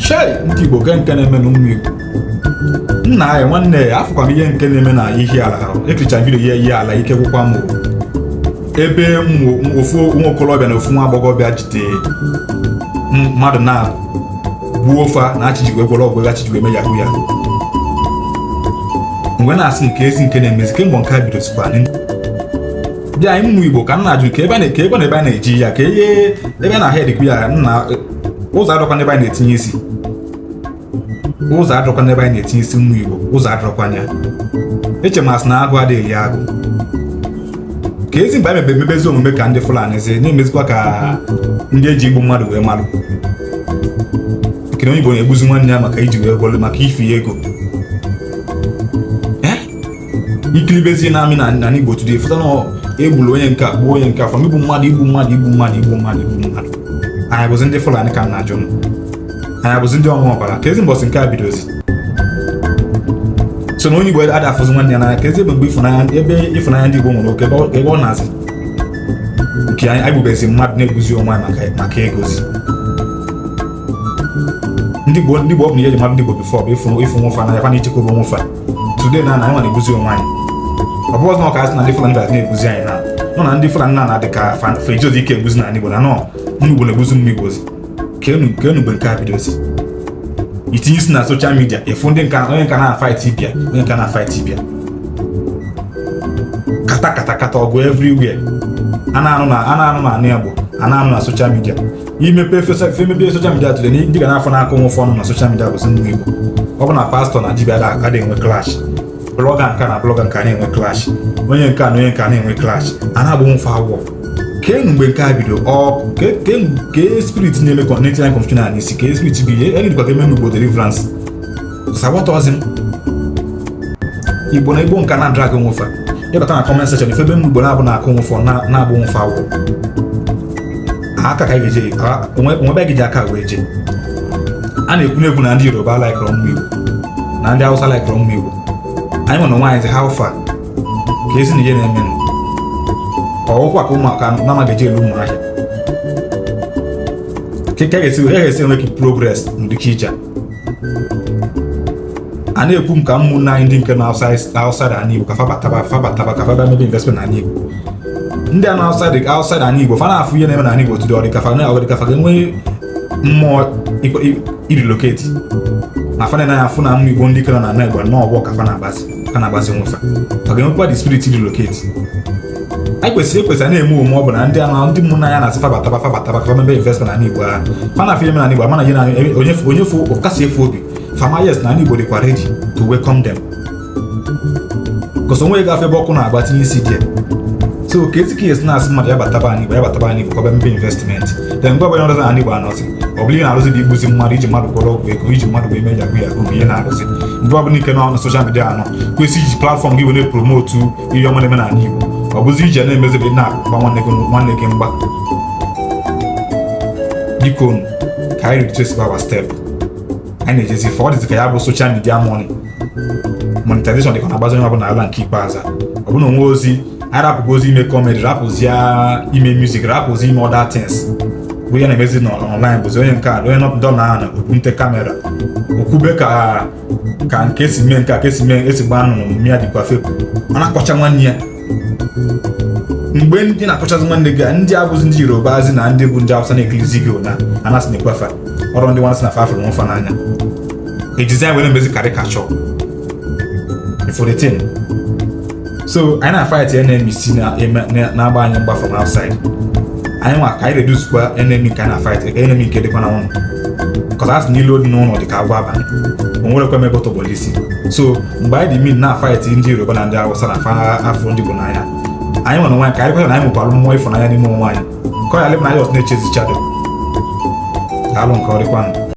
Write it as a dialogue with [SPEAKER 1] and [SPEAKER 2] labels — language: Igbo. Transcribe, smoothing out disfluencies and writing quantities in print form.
[SPEAKER 1] Chei, ndị Igbo, ge nke na-eme na ụmụ Igbo nna anyị, nwanne ya, afụkwa m ihe nke na-eme na Ihiala. Ekiricha video ihe Ihiala, ike gwụkwa m o. Ebe ofu nwa okorobịa na ofu nwa agbọghọbịa jide mmadụ na gbuo fa na achị ji wee gwọrọ ọgwụ ego, achị ji wee mee yahoo yahoo. Mgbe na-asị nke ezi nke na-emezi kemgbe nke a bidozikwa dị anyị, ụmụ Igbo, ka m na-ajụ ka ebe a na- ka ebe na ebe a na-eji ya, ka ihe ebe a na-ahịa dịkwu ya nna. Ụzọ adọkwa n'ebe anyị na-etinye isi, ụzọ adọkwa n'ebe anyị na-etinye isi, ụmụ Igbo, ụzọ adọkwa anya. Eche m asị na agụ adịghị eri agụ. Ka ezi mgbe anyị mebe emebezi omume ka ndị Fulani zi na-emezikwa, ka ndị eji igbu mmadụ wee malụ nke na onye Igbo na-egbuzi nwanne ya maka iji wee gwọrọ, maka ifi ego. Ikiribezi na-amị na Igbo today, fụta na egburu onye nke a, gbuo onye nke a, from igbu mmadụ, igbu mmadụ, igbu mmadụ, igbu mmadụ, igbu mmadụ. Anyị bụzi ndị Fulani ka m na-ajụ m? Anyị abụzi ndị ọnwa ọbara? Ka ezi mbọsị nke a bidozi so na onye Igbo ada afụzi nwanne ya n'anya. Ka ezi ebe mgbe ịfụnanya, ebe ịfụnanya ndị Igbo nwere oke, ebe ọ na-azị nke anyị gbubezi mmadụ, na-egbuzi onwe anyị maka egozi ndị Igbo. Ndị Igbo, ọ bụ na ihe eji mmadụ ndị Igbo before bụ ịfụ nwofa n'anya, fa na ichekwaba onwe today na anyị nwa na-egbuzi onwe anyị. Ọ bụghị ọzọ ka a sị na ndị Fulani bịara na-egbuzi anyị, na nọ na ndị Fulani na dị ka fejozi ike egbuzi na Igbo, na nọ ndị Igbo na-egbuzi ụmụ Igbo ozi. Kenu mgbe nke a bidozi itinye isi na social media, ịfụ ndị nka, onye nka na-fight ibia, onye nka na-fight ibia, kata kata kata, ọgụ everywhere. A na-anụ na anụ Igbo, a na-anụ na social media. Imepe emepe social media today, ndị ga na-afọ na-akụ nwe ụfọdụ na social media bụzi ndị Igbo. Ọ bụ na pastọ na dibịa ada enwe clash, blogger nka na blogger nka na-enwe clash, onye nke a na onye nke a na-enwe clash, a na-agba nfe awọ. Kenu mgbe nke a bido? Ọ ke spirit na-eme na-etinye confusion na n'isi? Ke spirit bụ ihe enyi dịkwa ka eme n'Igbo deliverance sagbata m Igbo na Igbo nka na drag nwefa. Ịbata na comment section, ife ebe m Igbo na-abụ na-akụ nwụfọ, na-agbụ nwụfọ awọ aka ka anyị ga-eje onwebe gị ji aka wee jee. A na-ekwu n'ekwu na ndị Yoruba likeọrọ ụmụ Igbo, na ndị Hausa likeọrọ ụmụ Igbo. Anyị nwere onwe anyị how far? Ka ezi na ihe na-emenụ ọgwụkwa ka ụmụaka na-amaghị eji elu ụmụ ahịa ka ga-esi enwe progress n'ụdịka ije a na-ekwu m ka ụmụnne anyị ndị nke na outside ala Igbo ka fa bataba, fa bataba, ka fa bịa mebe investment n'ala Igbo. Ndị a na outside ala Igbo, fa na-afụ ihe na-eme n'ala Igbo today, ọ dị ka fa na ọ dị ka fa ga-enwe mmụọ irelocate na fa na afụ na ụmụ Igbo ndị kere na ala Igbo na ọgbọ ka fa na-agbazi onwe fa, fa ga-enwekwa the spirit relocate. Anyị kwesịrị ekwesịrị na-eme omume ọ bụ na ndị anọ ndị ụmụnne anyị na-asị fa bataba, fa bataba, ka fa mebe investment n'ala Igbo ha, fa na-afụ ihe mere n'ala Igbo, mana ihe na onye onye fụ kasị efu obi fama. Yes, na ala Igbo dịkwa ready to welcome them, because onwe gafe ebe ọkụ na-agba tinye isi dị. So ka ezi ka esi na-asị mmadụ ya bataba ala Igbo, ya bataba ala Igbo ka ọ bịa mebe investment, then mgbe ọbụla ọrụzi ala Igbo anọzi, ọ bụla ihe na-arụzi bụ igbuzi mmadụ, iji mmadụ kwụrụ ọgwụ ego, iji mmadụ wee mee yahoo yahoo bụ ihe na-arụzi. Mgbe ọbụla ike nọ na social media anọ kwesị iji platform gị wee na-epromote ihe ọma na-eme n'ala Igbo, ọ bụzi iji na-emezi bụ na-agba nwanne gị mgba. Biko, ka anyị retrace our step. Anyị na-ejezi for ọ dịzị ka ya bụ social media money monetization dịka na-agbazi onye ọbụla ala. Nke ikpeazụ, ọ bụ na onwe ozi anyị rapụgo ozi ime comedy, rapụzie ime music, rapụzie ime other things bụ ihe na-emezi n'online, bụzi onye nke a, onye nọ na ana obunte camera, okwube ka nke esi mee nke a, ka esi mee, esi gbaa nnụnụ mmịa dịkwa fepụ, ọ na-akọcha nwanne ya. Mgbe ndị na-akọchazi nwanne gị, ndị abụzi ndị Yoruba azi na ndị bụ ndị Hausa na-ekirizi gị na anasị na-ekwefa ọrụ ndị nwanne sị na fa afụrụ nfa n'anya, ejizi anyị were emezi caricature for the thing. So anyị na-fight enemy si na-agba anyị mgba from outside. Anyị nwa ka anyị reduce kwa enemy nke anyị na-fight, enemy nke dịkwa na ụlọ, because asị n'ilo dị n'ụlọ dị ka agwọ abalị, o nwerekwa ebe tọgbọrọ isi. So mgbe anyị dị mean na fight ndị Yoruba na ndị Hausa na fa afọ ndị Igbo n'anya, anyị nwere onwe anyị, ka anyị kweta na anyị nwekwara mmụọ ịfụnanya n'ime onwe anyị, ka ọ ya lebe na anyị ọtụ na-echezi chado. Daalụ nke ọ dịkwanụ.